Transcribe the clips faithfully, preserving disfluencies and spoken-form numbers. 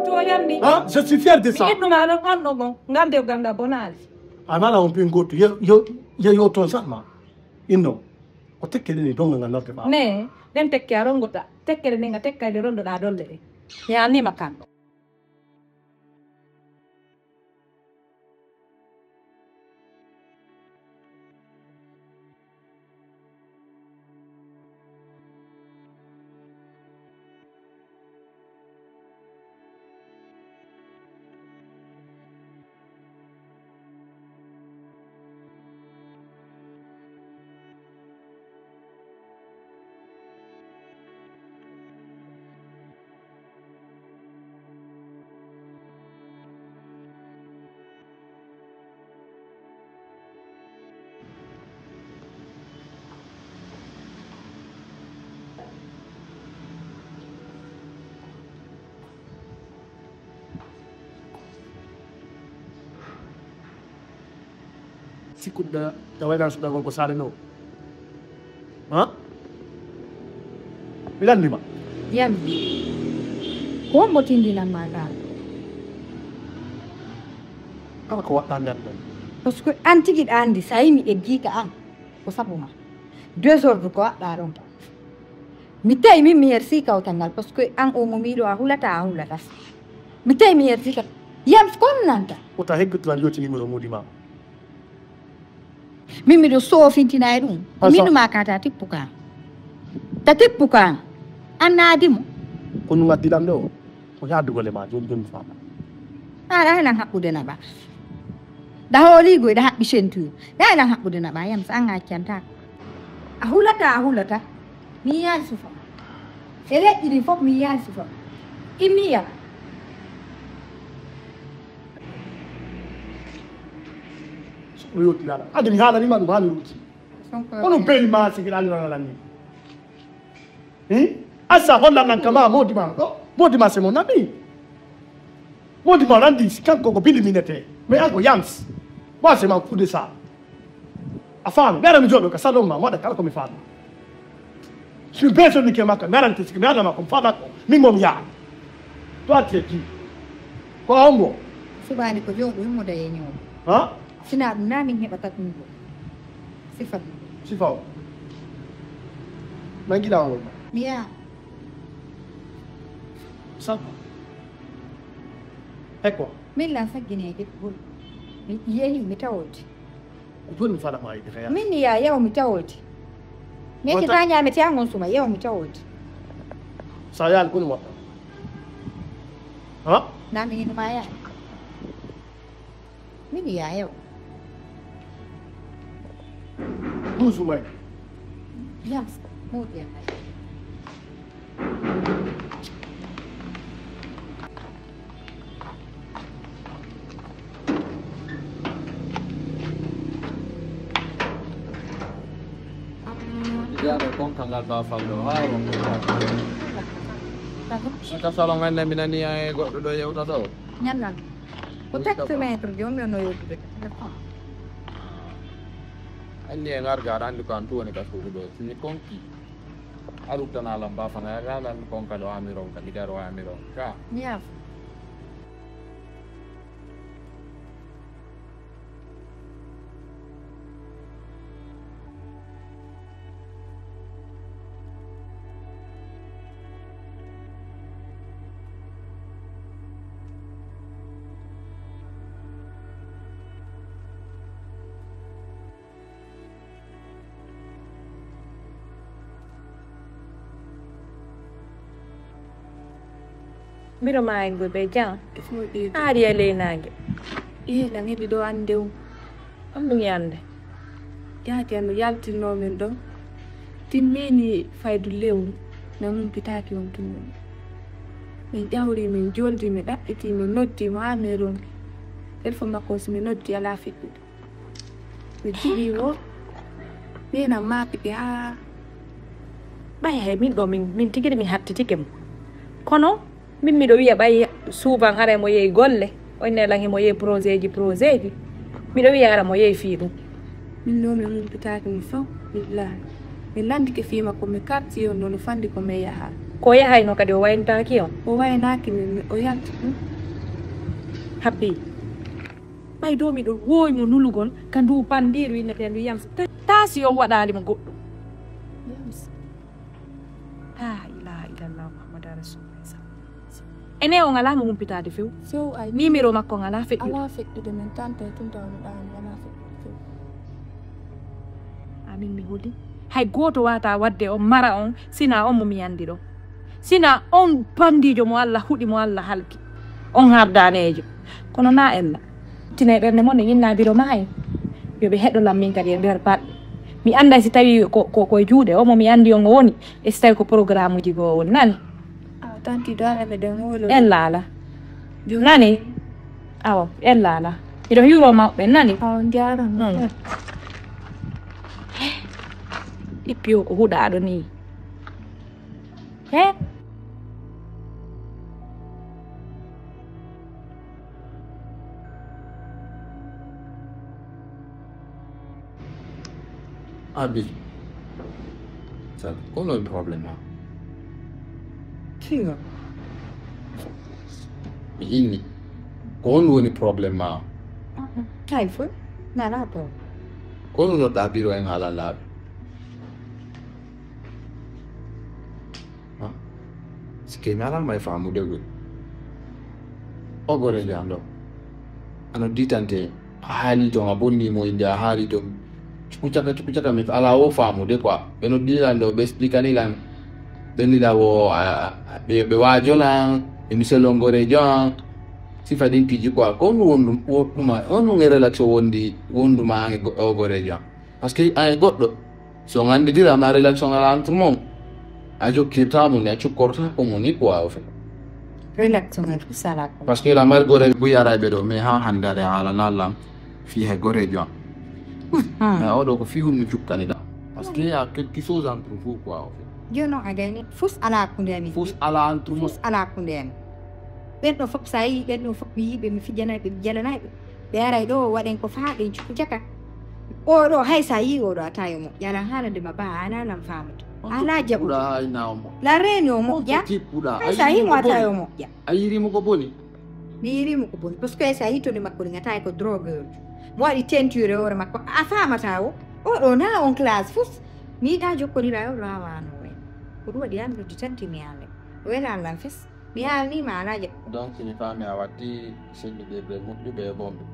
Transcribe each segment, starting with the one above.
To yammi. Ha? Je suis fier de ça. Mi innuma ɗon on ɗon on. Ngam dewgal ngal bonaali. A mala on pin goto. Yo, yo, yo, yo ton sama. Inno. Ko tekkere ni donga ngal nodde ba. Ne, ɗen tekke a rongota. Tekkere ni nga tekka nde rondoɗa dolle ɗe. Mi annima kan ɗo. Sikkuɗo tawaynan suɗagol ko sare no. Ha? Mi landima. Yambi. Ko hombo tindinan ma ɗa? Kala ko waɗɗa nder ɗon. Parce que an tigi ɗa andi sa yimi e giika an ko sabu ma. Désordre ko waɗɗa ɗon. Mi tawi min mi hersi kawtal ngal parce que an o mo miɗo a hulata a hulata. Mi tawi mi hersi ka. Yam ko nanta. Wota heggutulan yotini mo no modi ma. Min miɗo soofintina e ɗum. Min ɗuma ka ta tippu ka. Ta tippu ka. An naadi mo. Ko ɗum addi lamɗo o. Ko yaadugol e ma jooni jooni mi faama. Aɗa helan haɓɓude naɓa. Ɗa hooligo eɗa haɓɓi ceinture. Ɗa helan haɓɓude naɓa yam so an accanta. A hulata a hulata. Mi yaali sufa. E leƴƴi ɗin fof mi yaali sufa. Immiya. Ɗum yottirala. Ade mi haalanima ɗum haa mi rutti. Kono beli ma sigi ɗan ɗan lan ni. Hi? Asa hollan nan kama modi ma ɗo. Modi ma c'est mon ami. Modi ma randi si kanko ko bili minete. Mais ako yams. Moi c'est mon coup de ça. A faami, mi ara mi jooɗo ka salon ma, mi waɗa kala ko mi faami. Si mi beesonike makka, mi arante siki, mi arana makko, mi faama ko, min mo mi yaha. To attire ki. Ko a hombo? Subaani ko jooɗo, mi moda e ñoo. Ha? Sina ɗum na min heɓata ɗum ɗo. Sifa ɗum. Sifa o. Nangiɗa o wol ma? Mi yaha. Saba. Eko. Min lan saggineede gol. Mi yehi, mi tawodi. Ko jooni mi faala ma yiɗde ka yaha. Min ni ya yaw mi tawodi. Mi ekkita ñaame ti an on suma yaw mi tawodi. Sa yaali ko ɗum waɗɗa. Ha? Na mi hino ma yaha. Min ni ya yaw. Ɗum sumay. Yam, mo biyan ay. Yaade konka ngal bafal ɗo, haa o. Ka salon men ne, mi nani e goɗɗo ɗo yewta ɗo. Ñannal. Ko taxe maître joom yo no yewtude ka téléphone. Anni e ngarga aɗa anndi ko an tu woni ka suudu ɗo. Si mi konki. A ruttana lam ba fana ya lan kon ka ɗo amiron ka ɗigaro amiron ka. Ñaaf. Mbiɗo maayi ngoy ɓe jam. Aari e ley naange. Iye lan heɓi ɗo annde o. Ɗum ɗum yande. Yaati an no yaltinno min ɗo. Timmini faydu lewru. Min humpitaaki on tun. Min ƴawri, min joldi, min ɗaɓɓiti, min noddi mo haa min ronki. Telefon makko si mi noddi alaa fiɗɗude. Mi jiɓi mo. Min am maapike haa. Ɓay hay min ɗo min, min tigi mi hattitike mo. Kono min miɗo wiya ɓay souvent hara mo yehi golle. Onne lan himo yehi projet ji, projet ji. Miɗo wiya hara mo yehi fii ɗum. Min ɗo mi humpitaaki mo fof, billahi. Mi landike fii makko, mi karti on ɗo no fandi ko mi yaha. Ko yahayno kadi o wayntaaki on? O waynaaki min, o yalti ɗum. Habbi. Ɓay ɗo miɗo woowi mo nulugol ka ndu pandiiru inneteendu Yams. Ta, ta si on waɗaali mo goɗɗum. Yams. La ilaha illallah Muhammadu Rasulullah. Ene on alaa mo humpitaade few. Few ay. Numéro makko on alaa feƴƴude. Alaa feƴƴude men tante tun taw no ɗaani alaa feƴƴude few. Amin mi holi. Hay gooto waata wadde on mara on, sina on mo mi anndi ɗo. Sina on pandiijo mo Allah huɗi mo Allah halki. On hardaneejo. Kono na ella. Tinay ɓernde mon e inna biro ma en. Yo ɓe heɗo lam min kadi e nder baɗɗe. Mi annday si tawi ko, ko, ko e juuɗe o mo mi anndi on o woni. E si tawi ko programme uji goo woni. Nani? Awa, tanti doole meɗen wowlo. En laala. Nani? Awa, en laala. Miɗo hiwro mawɓe, nani? Awa, on jaarama. Mm. Ippi o ko huɗaaɗo ni. He? Abi, sa, ko honɗun woni problème ma? Kinga. Mi inni. Ko honɗun woni problème ma? Kay fo, nana ko. Ko honɗun no ɗaɓɓiro en haala laaɓi? Ha? Sike mi alaa may faamude gol. O goreejo an ɗo. Ano ditante, a haali ton, a bonni mo innde, a haali ton. Cuku caka, cuku caka, mi alaa o faamude quoi. Ɓe no dilan ɗo, ɓe expliquer ni lan. Ɓe ni la wo, a, a, ɓe, ɓe waajo lan, e miselo goreejo an. Sifa ɗin piiji quoi. Ko honɗun wondu, wo, ɗuma, honɗun e relation wondi, wondu ma an e go-, o goreejo an? Parce que an e goɗɗo, si on anndidiraama, relation alaa entre mon. A jokkirtaa mo ni, a cukkortaa ko mo ni, quoi, au fait. Relation alaa ko sala ko. Parce que la mari goreejo buy arayɓe ɗo, mais haa hannde aɗa haalana lan fii hay goreejo an. Hmm. Mais oɗo ko fii honɗun cukkani ɗa. Parce que y a quelque chose entre vous, quoi, au fait. Jooni non a gayni, fus alaa hakkunde amin. Fus alaa entre vous. Fus alaa hakkunde amin. Ɓen ɗo fof, so a yii ɓen ɗo fof, mi yii ɓe, mi fijanay ɓe, mi jalanay ɓe. Ɓe aray ɗo, waɗen ko faa ɓen cuku caka. Oɗo, hay so a yii oɗo, a tawi o moƴƴa. Alaa haalande ma ba, a alaa lan faamude. A alaa jaɓude. Ɓuuɗa hay na o moƴƴa. La reeni o moƴƴa. Hay so a yii mo, a tawi o moƴƴa. A yiiri mo ko boni? Mi yiiri mo ko boni. Parce que hay so a yii toni makko ɗin, a tawi ko drogueur. Mo waɗi teinture e hoore makko. A faamataa o. Oɗo na on classe fof. Mi yiɗaa jokkondiral e oɗo, a waano en. Ko ɗum waɗi an noddi tan timi an. Wela lan fes. Mi haalnii ma alaa jaɓɓo. Donc, si mi faami, a watti sennduɓe ɓe moƴƴuɓe e bonɓe.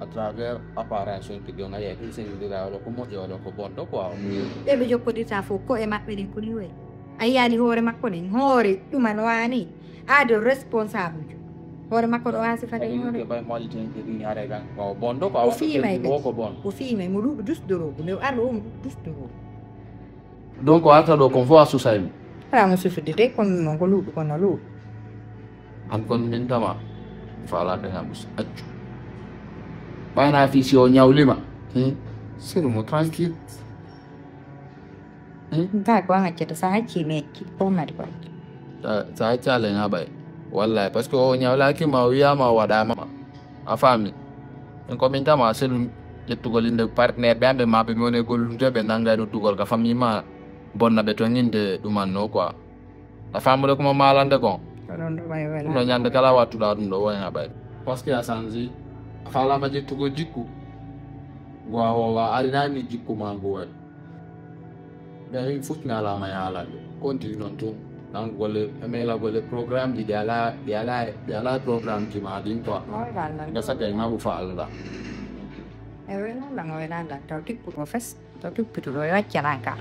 À travers apparence on tigi on, a yiyay tigi senndindira oɗo ko moƴƴo, oɗo ko bonɗo, quoi. Ɓe ɓe jokkondirta fof, ko e maɓɓe ɗin ko ni wayi. A yiyaali hoore makko ɗen, hoore ɗuma no waani. Aado responsable jo. Hoore makko ɗo waasi fade hoore. Ɓay mo waɗi ten ko ɗum yaare kan, ko bonɗo, quoi. O fii may ko bonɗo. O fii may, mo luuɓi dus dorogu, nde o arno o mo luuɓi dus dorogu. Donc, o arta ɗo kon fof a susay mo? Alaa mo susude de, kono noon ko luuɗo, kono luuɗo. An kon min tama, faalaa ɓe haɓus, accu. Ɓayna fii si o ñawlima. Hmm? Sir mo tranquille. Hmm? Nda ko an accata, sa acci mi acci, ko mari ko. Sa, sa acci Alla en haɓay. Wallahi, parce que o ñawlaaki ma, o wiyaama, o waɗaama ma. A faami? En ko min tama selu ƴettugol innde partenaire ɓe amɓe ma ɓe mi woni e gollunde ɓe nannga e noddugol ka famille ma bonna ɓe ton innde ɗumanno quoi. A faamude ko mo maalande kon? Ko ɗon ɗo ɓay wela. Ɗum ɗo ñande kala wattuɗa ɗum ɗo wona ɓay. Parce que a sanji, a faalama ƴettugol jikku. Go a hoowa arinani jikku ma ngu waɗi. Ɓe ari fof mi alaa ma yaalande. Continue noon tun. Nan golle, e mela golle programme ji ɗi alaa, ɗi alaa, ɗi alaa programme ji ma ɗin quoi. Wala nan. Gasa kay ngabu fa Allah. E wela nan, wela nan. Taw tippuɗo fes. Taw tippuɗo e waccanan ka.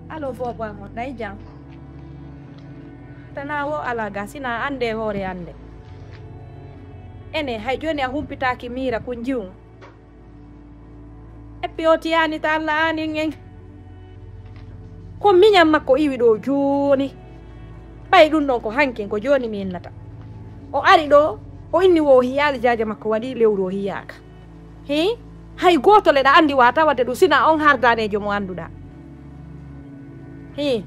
Alo, boobo am on, nay jam? Tanaa wo alaa ga, sina annde e hoore annde. Ene, hay jooni a humpitaaki miira kun jiwun. Eppi o tiyaani ta Alla aanin en. Ko miñan makko iwi ɗo jooni. Ɓay ɗum ɗon ko hankin, ko jooni mi innata. O ari ɗo, o inni wo o hiyaali jaaja makko waɗi lewru o hiyaaka. Hii? Hay gooto le ɗa anndi wa tawade ɗum, sina on hardaneejo mo annduɗaa. Hii?